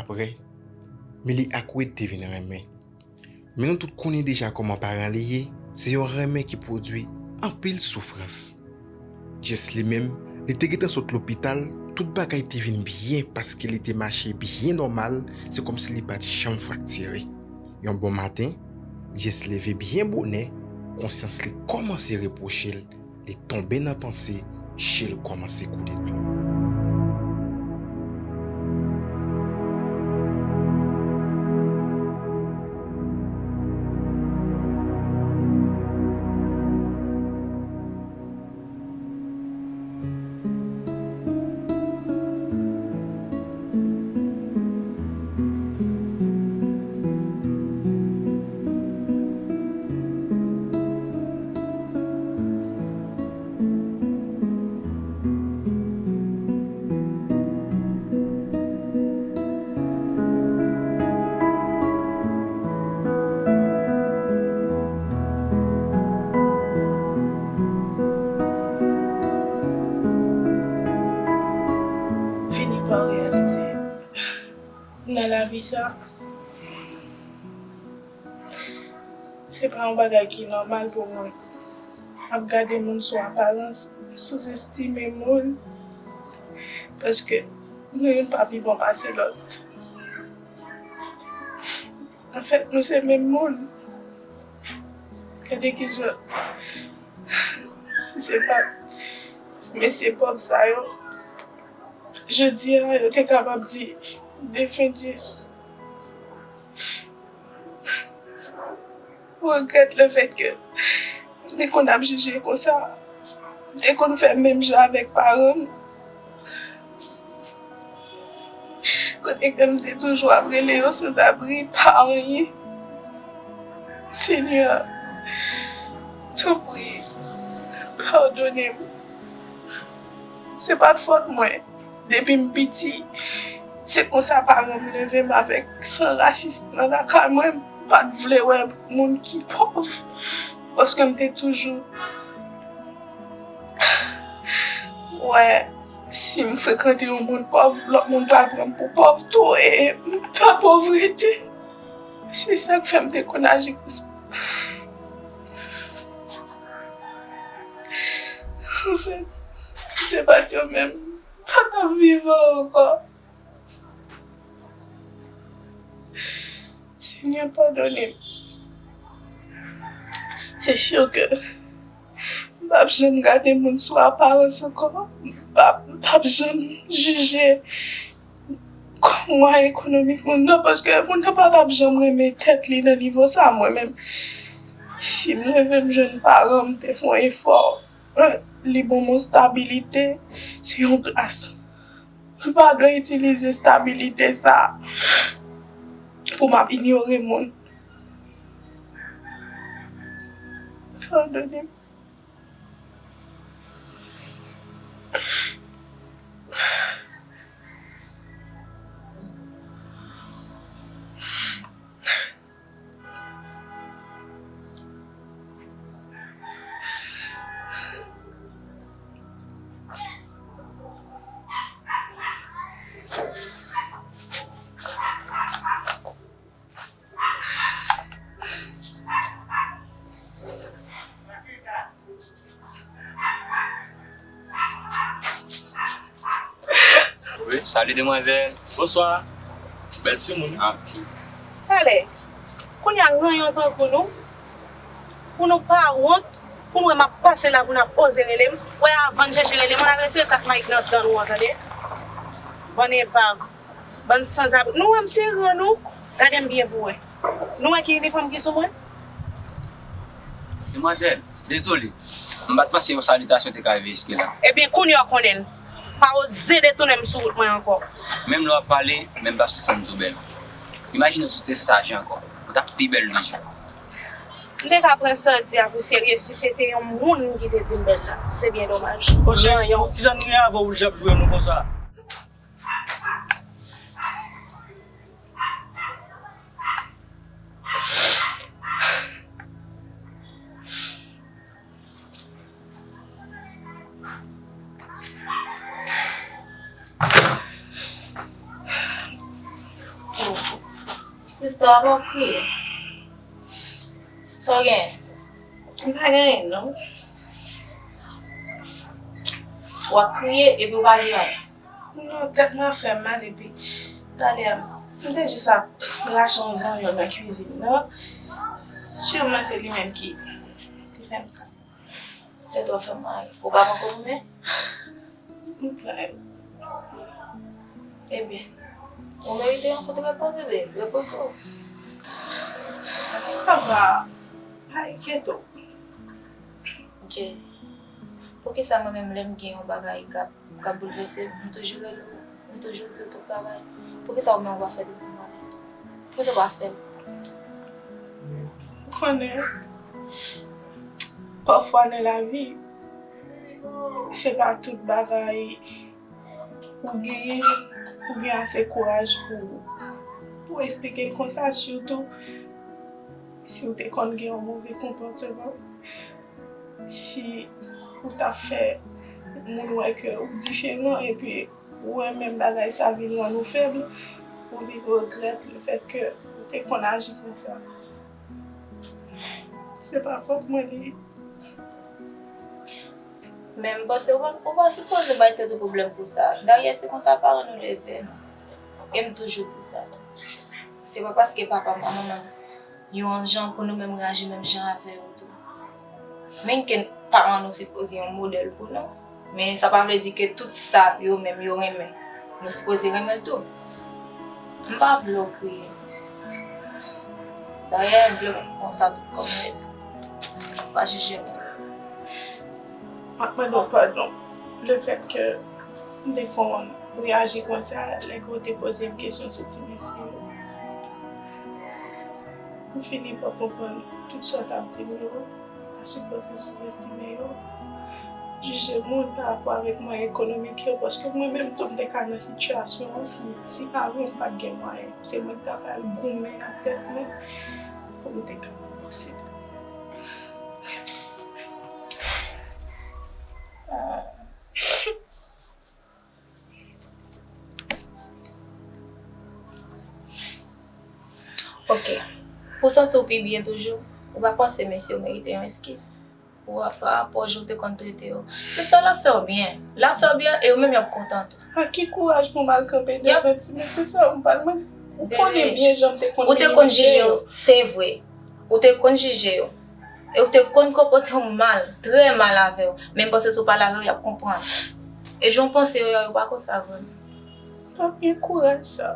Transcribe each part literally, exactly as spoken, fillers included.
prè, men li ak Wade te vin renmen. Men nou tout konnen deja kòman paran li ye, se yon renmen ki pwodui anpil soufrans. Jess li menm, li te gentan sot lopital, tout bagay te vin byen paske li te mache byen nòmal, se kòmsi li pa t janm fraktire. Yon bon maten, Jess leve byen bonè, konsyans li kòmanse repwoche l, li tonbe nan panse, je l kòmanse koule dlo. Fini pa reyalize nan lavi sa, se pa yon bagay ki nòmal pou moun ap gade moun sou aparans, souzestime moun, paske nou youn pa pi bon pase lòt. Anfèt, nou se menm moun. Gade kijan, si se pa ti mesye pòv sa yo, jodi a, yo te kapab di defen Jess. M regrèt lefètke m te konn ap jije konsa. M te konn fè menm jan avèk paran m. Kote ke m te toujou ap rele yo sanzabri, pa anyen. Senyè, tanpri, padone m. Se pa t fòt mwen. Depi m piti, se konsa paran m leve m avèk san rasism nan lakay mwen. M pa t vle wè moun ki pòv, paske m te toujou wè si m frekante yon moun pòv, lòt moun pral pran m pou pòv tou, e m pa povrete. Se sa k fè m te konn aji konsa. Anfèt, si se pa t yo menm, m pa t ap vivan ankò. Senyè, padone m. Se si ke m p ap janm gade moun sou aparans ankò. M p ap, m p ap janm jije kòman ekonomik moun nan, paske moun nan pa t ap janm renmen tèt li nan nivo sa. Mwen menm, si m leve m jwenn paran m te fè yon efò, li ban m yon stabilite, se yon gras. M pa dwe itilize estabilite sa pou m ap inyore moun. Padone m. Wi, salut demwazèl. Bonswa. Bèl timoun. Ah, ok. Talè, kounye a ranyon tankou nou, pou nou pa wont, pou nou wè m ap pase la, pou n ap oze rele m. Wè, avan n chèche rele m, ann al retire kas mayik nan dan nou an, tande? Bann enpav, bann sanzabri. Nou wè m se ran nou, gade m byen pou wè. Nou wè ki inifòm ki sou mwen? Demwazèl, dezole. M pa t panse yon salitasyon te ka rive jiske la. Ebyen, kounye a w konnen l. Pa oze detounen m sou wout mwen ankò. Menm lè w ap pale, men m p ap sispann di w bèl. Imajine w si w te saj ankò. Ou t ap pi bèl toujou. M te ka pran sa w di a pou serye si se te yon moun ki te di m bèl la. Se byen domaj. Ok, ranyon. Kisa nou gen avè w pou l ap jwe nou konsa? Papa w ap kriye. Sa w genyen? M pa gen anyen, non. W ap kriye epi w pa gen anyen. Non, tèt mwen ap fè m mal epi talè a, m te jis ap rache yon zonyon nan kwizin nan. Siman se li menm ki, ki fè m sa. Tèt w ap fè m mal. Ou pa pran kòd ou men? M pran. Ebyen, ou merite yon kout repo, bebe. Repoze w. Sa va. Pa enkyete w. Jess, poukisa mwen menm lè m gen yon bagay k ap, k ap boulvèse m, m toujou rele w, m toujou di w tout bagay? Poukisa ou menm ou pa fè de menm bagay tou? Poukisa ou pa fè l? Ou konnen, pafwa nan lavi, se pa tout bagay ou genyen, ou gen ase kouraj pou, pou eksplike l konsa, sitou si w te konn gen yon move konpòteman, si ou t ap fè moun wè ke ou diferan, epi ou wè menm bagay sa vin rann ou fèb, ou vin regrèt lefètke ou te konn aji konsa. Se pa fòt mwen li. Men m panse ou pa, ou pa sipoze bay tèt ou pwoblèm pou sa. Dayè, se konsa paran nou leve nou. E m toujou di sa tou. Se pa paske papa m ak manman m yon jan pou nou menm reyaji menm jan avè yo tou. Menm ke paran nou sipoze yon modèl pou nou. Men sa pa vle di ke tout sa yo menm yo renmen, nou sipoze renmen l tou. M pa vle w kriye. Dayè, m vle w pran sa tou kòm rezon. Pa jije mwen. M ap mande w padon lefètke m te konn reyaji konsa lè ke w te poze m kesyon sou ti mesye yo. M fini pa konprann tout sa w t ap di m yo. Pa sipoze souzestime yo. Jije moun pa rapò avèk mwayen ekonomik yo, paske mwen menm tou m te ka nan sitiyasyon an si, si pa mwen m pa t gen mwayen. Se mwen ki ta pral goumen ak tèt mwen pou m te ka posede. Mèsi. Ah. Ok. Pou w santi w pi byen toujou, ou pa panse mesye yo merite yon eskiz? Pou pa rapò jan w te konn trete yo. Sista l ap fè w byen. L ap fè w byen e yo menm y ap kontan tou. Ak ki kouraj pou m al kanpe devan ti mesye sa yo, m pral mande. Ou konnen byen jan m te konn minimize yo. Ou te konn jije yo, se vre. Ou te konn jije yo. E ou te konn konpòte w mal, trè mal avè yo. Men m panse si w pale avè yo, y ap konprann. E jan w panse yo, yo pa konsa vrèman. Tanpri, kouraj sa.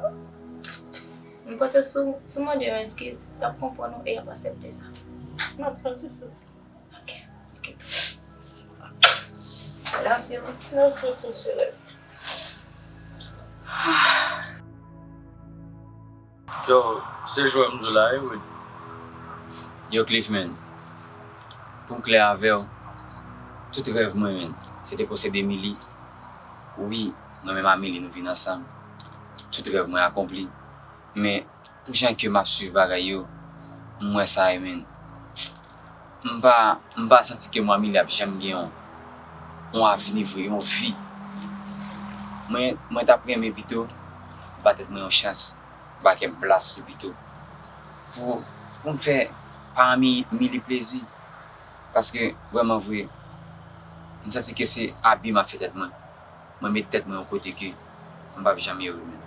M panse si w, si w mande yo eskiz, y ap konprann ou e y ap aksepte sa. M ap panse sou sa. Ok, ok tou. I love you. Love you too, Sherette. Yo, se jwè m jwe la, wi, wi. Yo, Cliff, man. Pou m klè avè w, tout rèv mwen, man, se te posede Mili. Wi, mwen menm ak Mili, nou vin ansanm. Tout rèv mwen akonpli. Men, pou jan ke m ap swiv bagay yo, m wè sa, man. M pa, m pa santi ke mwen ak Mili ap janm gen yon, yon avni vre, yon vi. Mwen, mwen t ap renmen pito ba tèt mwen yon chans, ba kè m plas li pito. Pou, pou m fè paran Mili plezi. Paske, vrèman vre, m santi ke se abi m ap fè tèt mwen. Mwen met tèt mwen yon kote ke m p ap janm ere menm.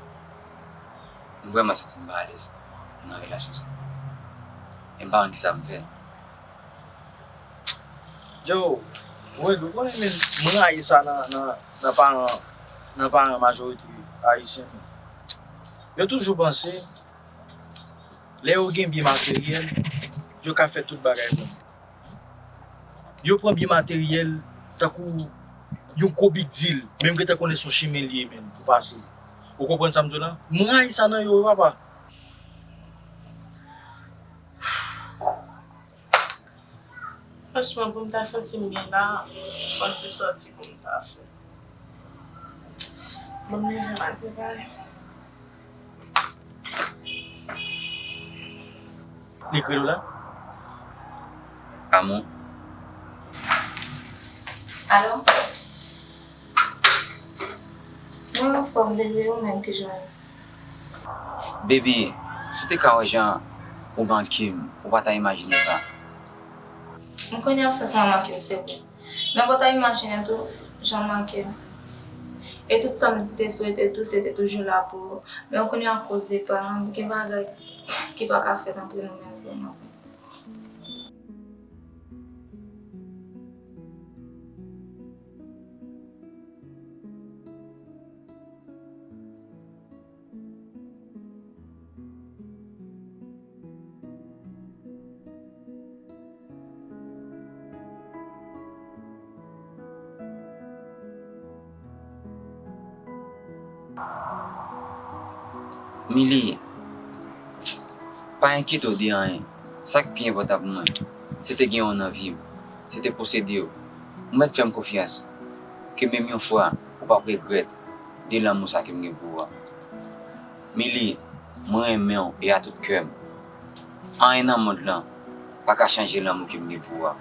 M vrèman santi m pa alèz nan relasyon sa. E m pa konn kisa pou m fè. Yo, Wed, ou konnen men m rayi sa nan, nan, nan paran, nan paran majorite ayisyen yo. Yo toujou panse, lè yo gen byen materyèl, yo ka fè tout bagay pou nou. Yo pran byen materyèl tankou yon gwo big deal, men m gentan konnen se yon chimen li ye, menm, pou pase. Ou konprann sa m di w la? M rayi sa nan yo, wi, papa. Franchman, pou m ta santi m byen la, fò n ti sòti pou m ta fè. Bon, m leve m al prepare. Li k rele w la? Amou. Alo? Mwen anfòm, bebe, ou menm kijan? Baby, Ou te ka wè jan ou manke m, ou pa ta imajine sa. M konnen absans mwen manke w, se vre. Men w pa ta imajine tou jan w manke m. E tout sa m te swete tou, se te toujou la pou ou. Men w konnen akoz de paran m, gen bagay ki pa ka fèt antre nou menm vre non. Mili, pa enkyete w de anyen. Sa k pi enpòtan pou mwen, se te gen w nan vi m, se te posede w. Ou mèt fè m konfyans, ke menm yon fwa, ou p ap regrèt de lanmou sa ke m gen pou ou a. Mili, mwen renmen w e a tout kè m. Anyen nan mond lan pa ka chanje lanmou ke m gen pou ou a.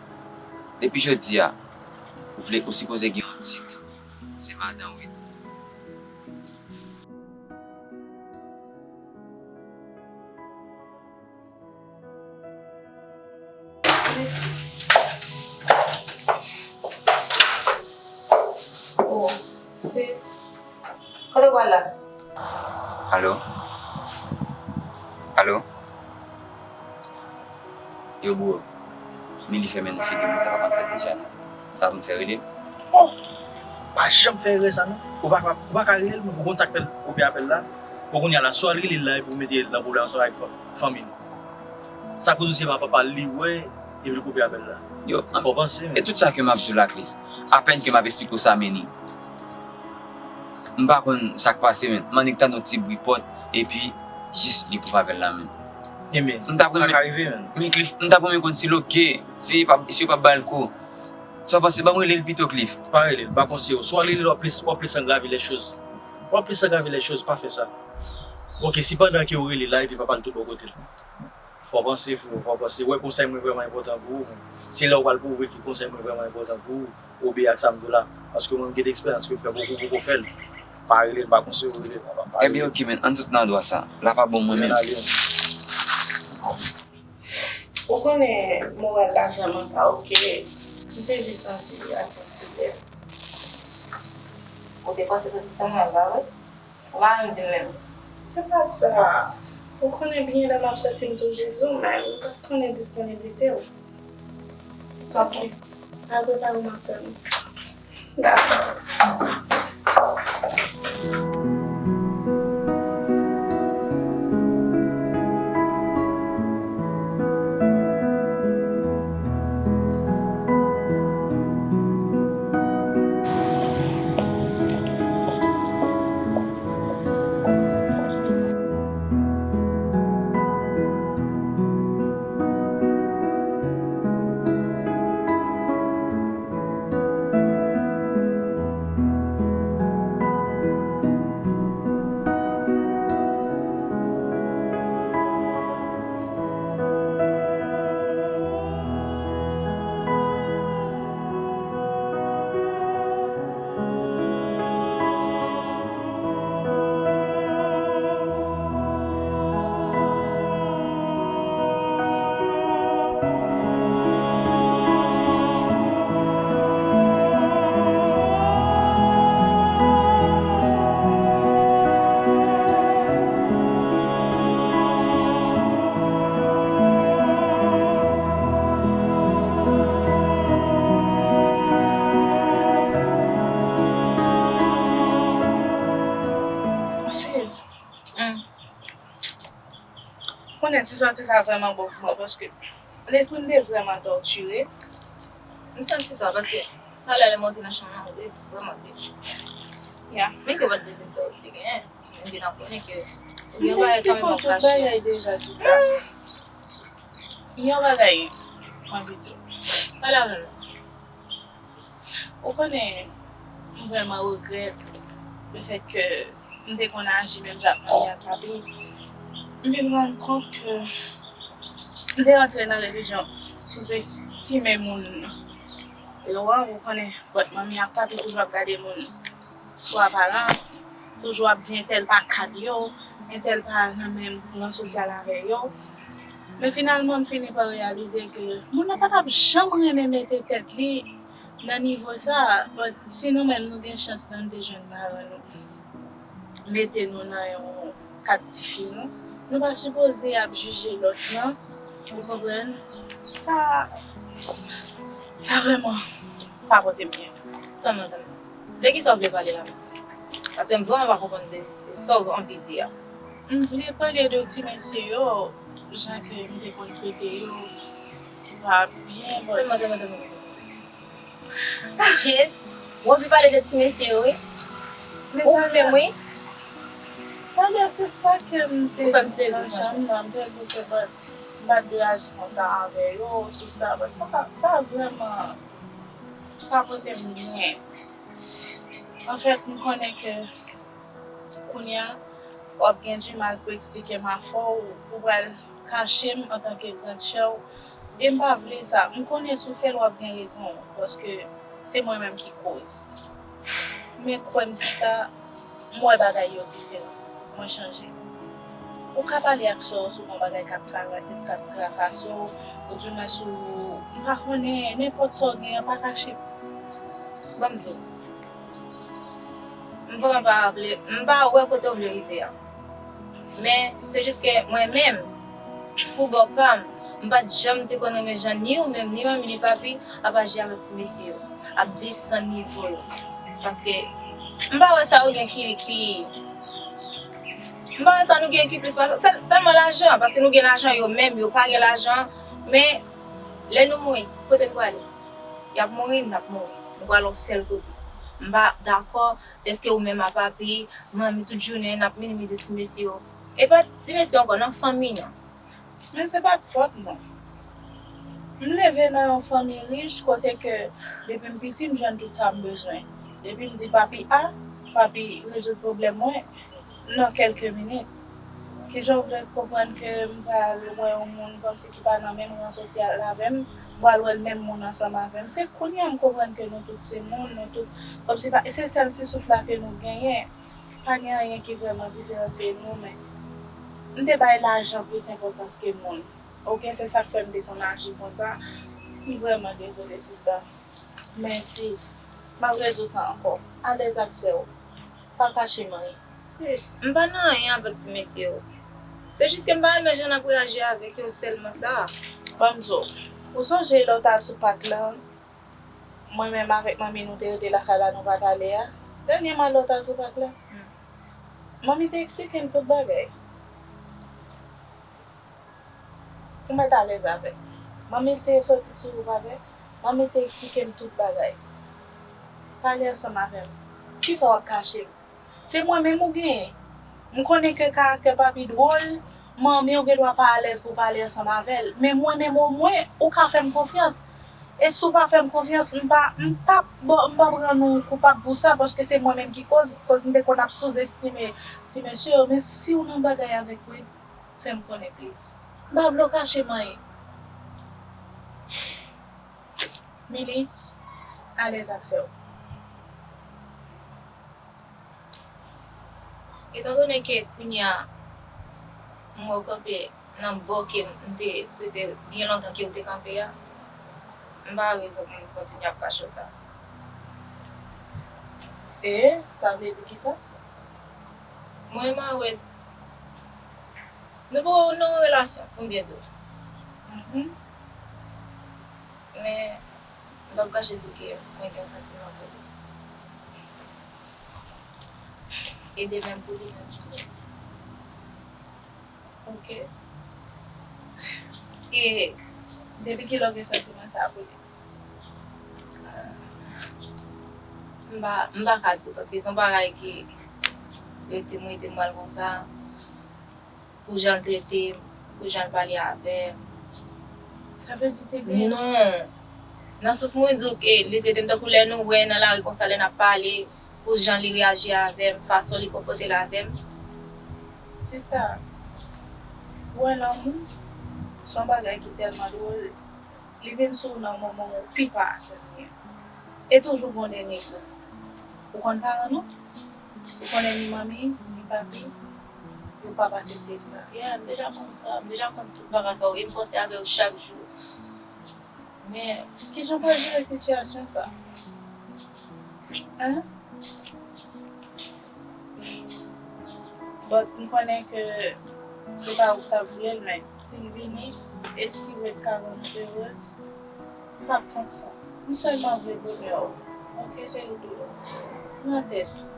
Depi jodi a, ou vle, ou sipoze gen yon tit. Se madan w wi. Oh, sis. Kote w pral la? Alo? Alo? Yo, bro. Mili fèmen nan figi m, sa pa konn fèt deja, non. Sa pou m fè rele l? Oh! Pa janm fè erè sa, non. Ou pa, ou pa ka rele l, men ou konn sa k fè l koupe apèl la? Bon, kounye a la, swa l rele l la epi ou mete l nan pwoblèm ansanm avèk fa-, fanmi l. Sa koz ou se pa papa l li wè, epi l koupe apèl la. Yo, fò w panse, men. E tout sa ke m ap di w la, Cliff, apèn ke m ap esplike w sa, men ni. M pa konn sa k pase, men. M annik tande yon ti bri pòt, epi jis li koupe apèl la, men. Ebyen, sa ka rive, men. Men Cliff, m t ap renmen konn si l oke, si pa, si yo p ap ba l kou. Sa w panse, ban m rele l pito, Cliff? Pa rele l, m pa konseye w. Swa w rele l, w ap plis, w ap plis angrave lè choz. W ap plis angrave lè choz, pa fè sa. Oke, si pandan ke w rele la, epi papa l tou bò kote l. Fò w panse, frè, fò w panse. Wè konsèy mwen vrèman enpòtan pou ou. Se lè w pral pwouve ki konsèy mwen vrèman enpòtan pou ou. Obeyi ak sa m di w la. Paske mwen, m gen eksperyans ke m fè, poko, poko fè l. Pa rele l, pa konseye w rele l. Pa, pa rele l. Ebyen, oke, men, ann sot nan dwa sa. La pa bon mwen menm. Ou konnen moral la vrèman pa oke. M te jis anvi al fè yon ti lè. Ou te panse soti sa mal, pa vre? Ou pa menm di m menm. Se pa sa. Ou konnen byen lè m ap soti m toujou di w, men m pa konnen disponiblite w. Ok. Al prepare w, m ap tann ou. Dakò. Sis. Mm. Konnen ti sòti sa vrèman bon pou mwen, paske lespri m te vrèman tòtire. M santi sa, paske talè lè m antre nan chanm nan, m te vrèman tris. Ya. Men ke w pa t vle di m sa w te genyen. M gentan konnen ke ou gen yon bagay kanmenm w ap kache. M te eksplike w tout bagay deja, sista. Gen yon bagay m anvi di w. Pale avè m. Ou konnen, m vrèman regrèt lefèt ke m te konn aji menm jan ak manmi ak papi. M vin rann kont ke m te rantre nan relijyon souzestime moun yo an. Ou konnen, bòt manmi ak papi toujou ap gade moun sou aparans, toujou ap di entèl pa kad yo, entèl pa nan menm ran sosyal avè yo. Men finalman, m fini pa reyalize ke moun nan pa t ap janm renmen mete tèt li nan nivo sa. But si nou menm nou gen chans nan nou te jwenn paran nou mete nou nan yon kad diferan, nou pa sipoze ap jije lòt lan, ou konprann? Sa, sa vrèman pa pote m byen. Tann mwen, tann mwen. De kisa w vle pale la menm? Paske m vrèman pa konprann de, de sa w anvi di a. M vle pale de ti mesye yo, jan ke m te konn trete yo, ki pa byen, bon. Tann mwen, tann mwen, tann mwen, tann mwen. Jess, w anvi pale de ti mesye yo, wi? Ou menm, wi? Talè, se sa ke m te di nan chanm nan, m te di ke, bon, m pa t dwe aji konsa avè yo, tou sa. But sa, sa vrèman pa pote m byen. Anfèt, m konnen ke kounye a, w ap gen di mal pou eksplike m afè w, ou pral kache m antanke grann sè w. E m pa vle sa. M konnen si w fè l, w ap gen rezon w, paske se mwen menm ki koz. Men kwè m, sista, m wè bagay yo diferan. Mwen chanje. Ou ka pale ak sè w sou yon bagay k ap tra-, k ap trakase w, oudimwens ou, m pa konnen, nenpòt sa w gen an, pa kache. Ban m di w, m vrèman pa vle, m pa wè kote w vle rive a. Men, se jis ke mwen menm, pou bò pa m, m pa t janm te konn renmen jan ni ou menm, ni manmi, ni papi ap aji avèk ti mesye yo, ap desann nivo yo. Paske m pa wè sa yo gen ki, ki, m pa wè sa nou gen ki plis pase, sèl, sèlman lajan, paske nou gen lajan, yo menm, yo pa gen lajan, men lè nou mouri, kote nou prale? Y ap mouri, n ap mouri. Nou pral yon sèl kote. M pa dakò dèske ou menm a papi, manmi, tout jounen n ap minimize ti mesye yo. E pa ti mesye ankò, nan fanmi an. Men se pa t fòt mwen. M leve nan yon fanmi rich kote ke depi m piti m jwenn tout sa m bezwen. Depi m di papi A, papi rezoud pwoblèm mwen nan kèlke minit. Kijan w vle konprann ke m pral wè yon moun kòmsi ki pa nan menm ran sosyal avè m, m pral wè l menm moun ansanm avè m? Se kounye a m konprann ke nou tout se moun, nou tout, kòmsi pa, se sèl ti souf la ke nou genyen. Pa gen anyen ki vrèman diferansye nou, men m te bay lajan plis enpòtans ke moun. Oke, se sa k fè m te konn aji konsa. M vrèman dezole, sista. Men sis, m ap redi w sa ankò. Alèz ak sè w. Pa kache m anyen. Sis, m pa nan anyen avèk ti mesye yo. Se jis ke m pa renmen jan n ap reyaji avèk yo, sèlman sa. Ban m di w, ou sonje lè w t al sou pak lan, mwen menm avèk manmi nou te rete lakay la, nou pa t ale a? Dènyèman lè w t al sou pak la, manmi te eksplike m tout bagay. Ou mèt alèz avè m. Manmi te soti sou ou, pa vre? Manmi te eksplike m tout bagay. Pale ansanm avè m. Kisa w ap kache m? Se mwen menm ou genyen. M konnen ke karaktè papi dwòl, manmi w gen dwa pa alèz pou w pale ansanm avè l. Men mwen menm omwen, ou ka fè m konfyans. E si w pa fè m konfyans, m pa, m p ap, bon, m p ap rann ou koupab pou sa, paske se mwen menm ki koz, koz m te konn ap souzestime ti mesye yo. Men si w nan bagay avèk Wade, fè m konnen plis. M pa vle w kache m anyen. Mili, alèz ak sè w. Etandone ke kounye a m wè w kanpe nan bò ke m te swete byen lontan ke w te kanpe a, m pa wè rezon pou m kontinye ap kache w sa. E sa vle di kisa? Mwen e Mawèt, nou poko nan yon relasyon, pou m byen di w. Mhm. Men, m p ap kache di w ke mwen gen yon santiman pou li. E de menm pou li menm tou. Ok. E depi kilè w gen santiman sa a pou li? M pa, m pa ka di w, paske se yon bagay ki rete m, rete m pral konsa. Pou jan l trete m, pou jan l pale avè m. Sa vle di te gen... Non. Nan sans mwen di w ke li trete m tankou lè nou wè nan lari konsa, lè n ap pale, pou jan li reyaji avè m, fason li konpòte l avè m. Sista, ou wè lanmou, se yon bagay ki tèlman dwòl, li vin sou ou nan moman ou pi pa atann li an. E toujou gon dènye kou. Ou konn paran nou? Ou konnen ni manmi, ni papi. Ou p ap aksepte sa. Yeah, m deja konn sa. M deja konn tout bagay sa yo. E m panse avè w chak jou. Men, kijan w pral jere sitiyasyon sa? Hein? But m konnen ke se pa ou k t ap voye l, men si l vini, e si w wè l ka rann ou erez, m p ap kont sa. M sèlman vle bonè w. Oke, cheri doudou. Pran tèt ou.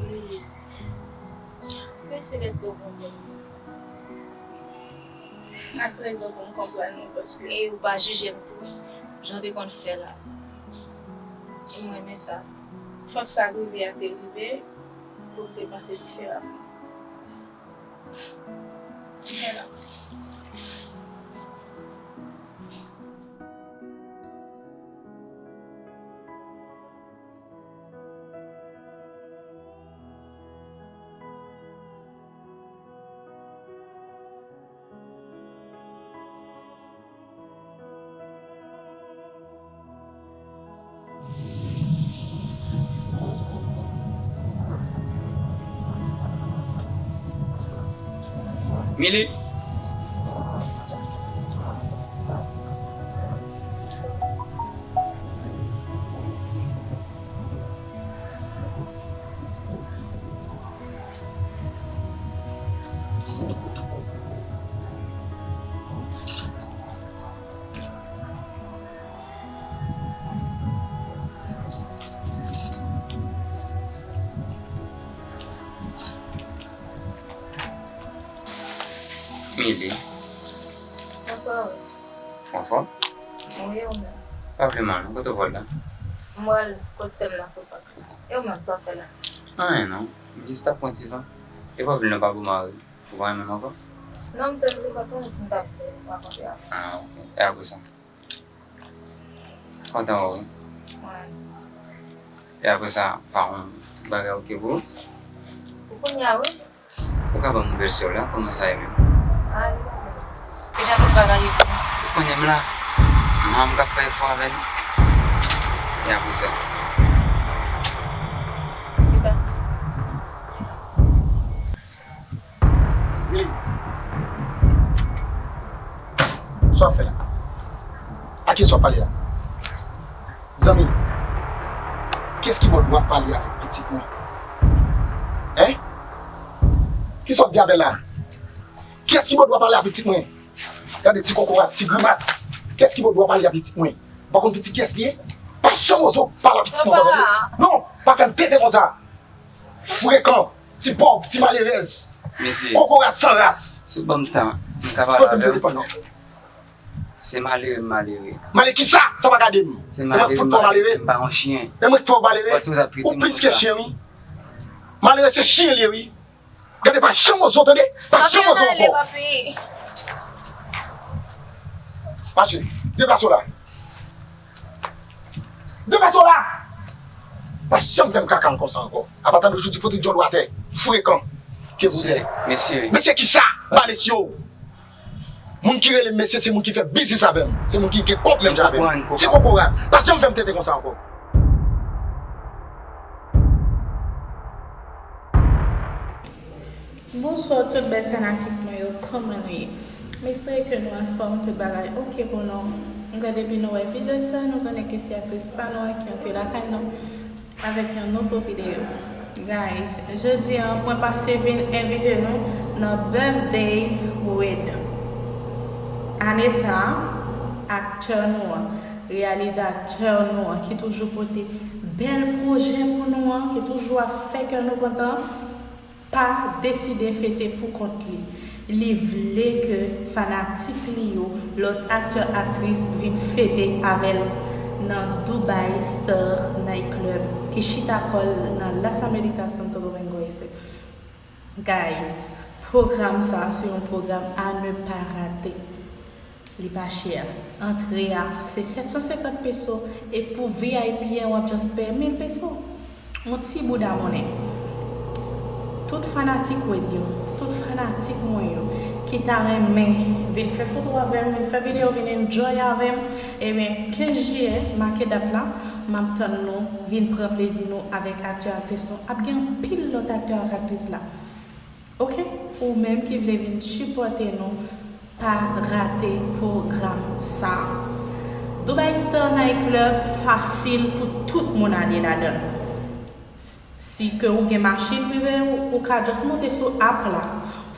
Please. Mèsi dèske w konprann mwen. Ak rezon pou m konprann ou, paske e ou pa jije m tou, jan w te konn fè la. E m renmen sa. Fòk sa k rive a te rive, pou m te panse diferaman. Men la. Mili. Mili. Bonswa. Ou anfòm? Wi, ou menm? Pa vle mal non, kote w pral la? M pral kot sè m nan sou pak la. E ou menm, sa w ap fè la? Anyen non, m jis t ap pran ti van. E pa vle non, pa bon mari. Ou pa renmen m ankò? Non, m sèl se pa konnen si m t ap rakonte avè w. Ah, ok. E apre sa? Kontan wè w wi. Wi. E apre sa, pa yon ti bagay oke pou ou? Pou kounye a, wi. Ou ka ban m nouvèl sè w la, kòman sa ye menm? Ah, li pa byen. Kijan tout bagay ye pou ou? Ou konnen m la. Manman m k ap fè efò avè nou. E apre sa? Kisa? Mili. Sa w ap fè la? A kiyès w ap pale la? Zanmi, kiyès ki ba w dwa pale avèk pitit mwen? Hein? Kisa w ap di avè l la? Kiyès ki ba w dwa pale a pitit mwen? Gade ti kokorat, ti grimas. Kiyès ki ba w dwa pale a pitit mwen? Ou pa konn pitit kiyès li ye? Pa janm oze pale a pitit mwen, tande? Non, pa fè m tenten konsa. Frekan, ti pòv, ti malerèz. Mesye, kokorat san ras. Si w ban m tan, m ka pale avè w. Se malere m malere. Malere kisa? Sa pa gade m. Se malere m malere, m pa yon chen. E mwen k fè w malere? Ou plis ke chen, wi. Malere se chen l ye, wi. Gade, pa janm oze w, tande? Pa janm oze w ankò. Mache, deplase w la. Deplase w la! Pa janm fè m kaka konsa ankò. Apa tann jodi fout djòl w atè. Frekan. Ke vous êtes. Mesye. Mesye kisa? Pa mesye w. Moun ki rele m mesye se moun ki fè biznis avè m. Se moun ki gen kòb menm jan avè m. Ti kokorat. Pa janm fè m tenten konsa ankò. Bonswa tout bèl fanatik mwen yo, kòman nou ye? M espere ke nou anfòm, tout bagay oke pou nou. M kwè depi nou wè vizaj sa, nou konnen ke se aktris pa nou an ki antre lakay nou avèk yon nouvo videyo. Guys, jodi a, mwen pase vin envite nou nan birthday with ane sa a, aktè nou an, reyalizatè nou an, ki toujou pote bèl pwojè pou nou an, ki toujou ap fè kè nou kontan, pa deside fete pou kont li. Li vle ke fanatik li yo, lòt aktè, aktris, vin fete avè l nan Dubai Star Night Club, ki chita kò l nan Las Américas, Santo Domingo Este. Guys, pwogram sa a se yon pwogram à ne pas rater. Li pa chè. Antre a, se sèt san senkant peso, e pou V I P a, w ap just peye mil peso. Yon ti bouda monnen. Tout fanatik Wade yo, tout fanatik mwen yo, ki ta renmen vin fè foto avè m, vin fè videyo, vin enjoy avè m, ebyen, kenz jiyè, make dat la, m ap tann nou, vin pran plezi nou avèk aktè, aktris nou. Ap gen anpil lòt aktè ak aktris la. Ok, ou menm ki vle vin sipòte nou, pa rate pwogram sa. Dubai Star Night Club fasil pou tout moun ale ladan l. Si ke ou gen machin prive ou, ou ka just monte sou app la.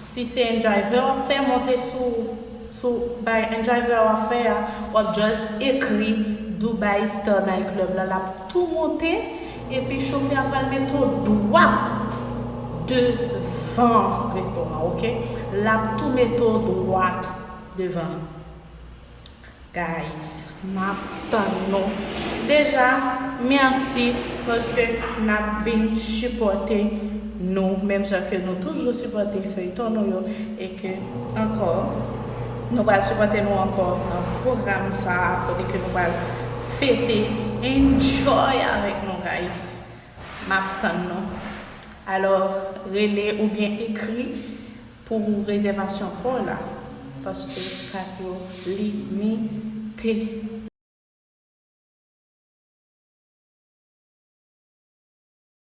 Si se enDriver w ap fè, monte sou sou bay enDriver w ap fè a, w ap just ekri Dubai Star Night Club la, l ap tou monte, epi chofè a pral mete w dwat devan restoran, ok? L ap tou mete w dwat devan. Guys, m ap tann nou. Deja, mèsi paske n ap vin sipòte nou, menm jan ke nou toujou sipòte feyton nou yo, e ke ankò, nou pral sipòte nou ankò nan pwogram sa a, kote ke nou pral fete, enjoy avèk nou, guys. M ap tann nou. Alò, rele oubyen ekri pou rezèvasyon pa w la, paske kat yo limite.